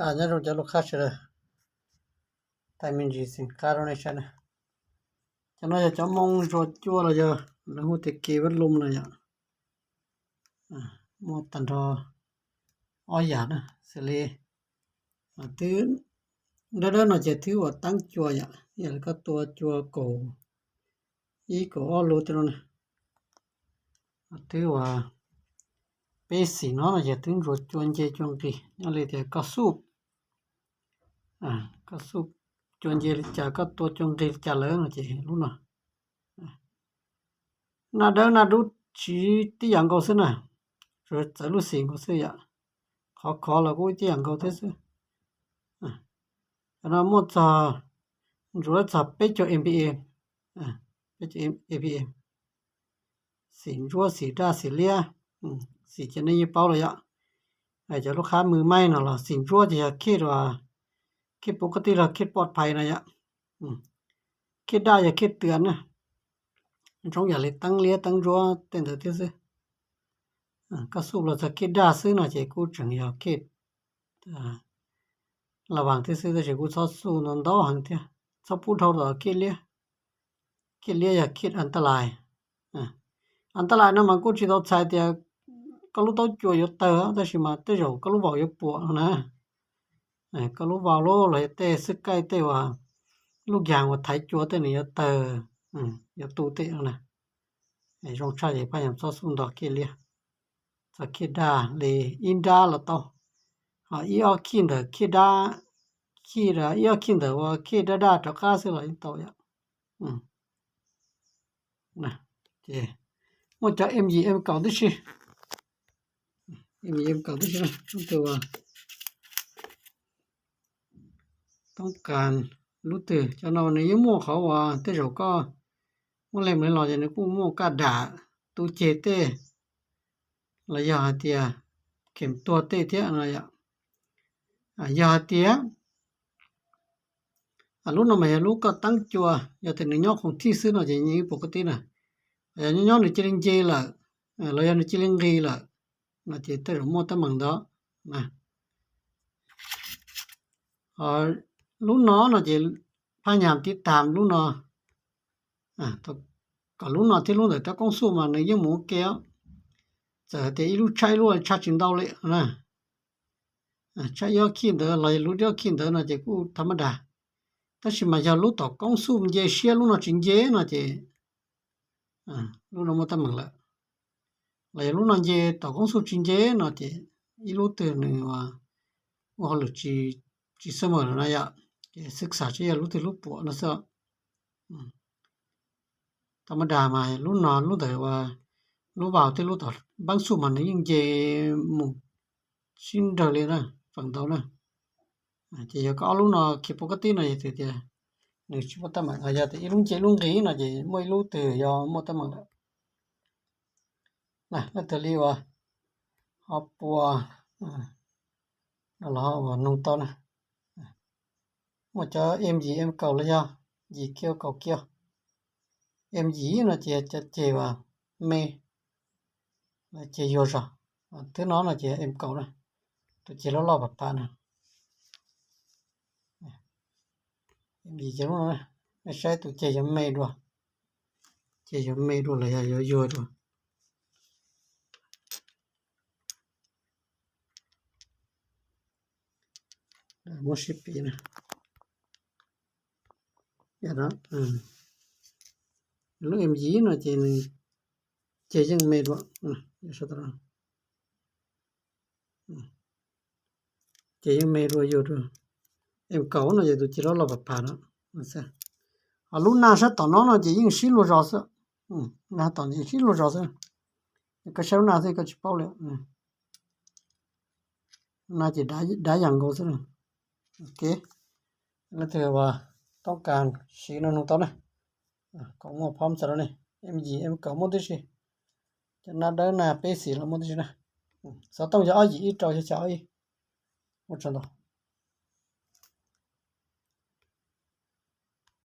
Nyob zoo cov lus qab sawv daws, thaij me ntsis xeem qab rau nej saib na. Cov no yog cov moo ntsuas cua los yog lawv hu tias kev vaj loom no yom. Muaj tag nrho ob yam na, xws li twb dawb dawb no ces twb ua teeb cua yom, yog li koj tua cua kaum ib kaum ob lub tej no na. Twb ua peb xim no no ces twb ntsuas cua nce cua nqis, nyob li tias koj xuj, koj xuj cua nce li cas, koj tua cua nqis li cas lawm no ces lub no naj dawb naj dub tsis tib yam nkaus xwb na, tsuas txawv lub xim nkaus xwb yom. Qhov khov los kuj tib yam nkaus thiab xwb. Cov no muaj txog, ntsuas txog peb caug A P M, peb caug A P M. Xim ntsuab, xim daj, xim liab, xim ces nej yeej paub lawm yom. Cov lub qhab mws maij no los xim ntsuab ces yog khij, khij pub koj tij los khij poj phais no yom. Khij daj yog khij twm na, zoo yam li teeb liab teeb ntsuab tej ntawd thiab xwb. Koj xuj los txog khij daj xwb no ces kuj tseem yog khij la vas thiab xwb, tab sis kuj txhob xuj ntau ntau heev thiab, txhob pub dhau tom khij liab. Khij liab yog khij an taj lais. An taj lais no mas kuj tsis tau txhais tias koj lub taub cua yuav tawg, tab sis mas tej zaum koj lub vaus yuav puas no na. Koj lub vaus los yog tej xwb kaij tej uas lub yas uas thaiv cua tej nws yuav tawg, yuav tu tej no na. Zoo tshaj ces pab yam txhob xuj nto khij liab, txog khij daj li ib nrab los tau, ho ib ob khij ntawm khij daj, khij ib ob khij ntawm uas khij daj daj rov qab xwb los yeej tau yom. Ces muaj cov M yim M kaum tib si, M yim M kaum tib si, tus toob kas lub twg, cov no nws yeej muaj qhov uas tej zaum koj muaj leej mus los ces nws kuj muaj kaj dam tu ceg tej los yog hais tias khem tuag tej thiab no yom. Yog hais tias lub no mas yog lub koj teeb cua, yog tias nws nyob khoom thij xwb no ces nyeej ib puas koj tib na. Yog nyob nyob nws cia li nce lawm, los yog nws cia li nqis lawm no ces tej zaum muaj teeb meem ntawd. Lub no no ces phaj nyas tiv tam lub no, kom lub no thiab lub ntawm rab koob xuj mas nws yeej mus ua ke os. Txawm hais tias ib lub tshaj ib lub tshaj tsis ntau li na, tshaj ib ob khij ntawd los yog lub ib ob khij ntawd no ces kuj tha mab das. Tab sis mas yog lub tom koob xuj nce siab lub no tsis nce no ces lub no muaj teeb meem lawm. Los yog lub no nce tom koob xuj tsis nce no ces ib lub twg nws ua hauj lwm tsis xab mawm lawm na yom. Ces xwb xav seb yog lub twg lub puam no xwb. Tha mab das mas lub no lub ntawd ua lub vaus thiab lub tom npeeb xuj mas nws yeej nce mus sib nrawg li na, feem ntau na. Ces yog koj ob lub no khiav pov kab tib no yog tias nws tsis muaj teeb meem, yog tias ib lub nce lub nqis no ces muaj ib lub twg yog muaj teeb meem lawm. Leej twg li uas ho pua los ho ua nug tau na. Muaj cov M yim M kaum los yog yim kiv kaum kiv. M yim no ces cov ceg uas me, ceg yuag zog. Twb no no ces M kaum na, tus ceg loj loj pam pam na. M yim ces lub no, nej saib tus ceg yuav me dua, ceg yuav me dua los yog yuav yuag dua. Muab sib piv na. Lub M yim no ces nws ceg yeej me dua. Ces yeej me dua yuag dua. M kaum no ces tus ceg loj loj pam pam no. Ho lub naj sab tom no no ces yeej sib luag zos xwb. Naj tom yeej sib luag zos xwb. Koj saib lub naj xwb koj tsis paub li. Naj ces dav yam nkaus xwb. Ok, leej twg uas toob kas siv no nug tau na. Kom muaj phob txog rau nej, M yim M kaum muaj tib si, cov naj dawb naj peb xim los muaj tib si na. Xov tooj yog ob yim ib rau xya xya ob ib. Ua tsaug ntau.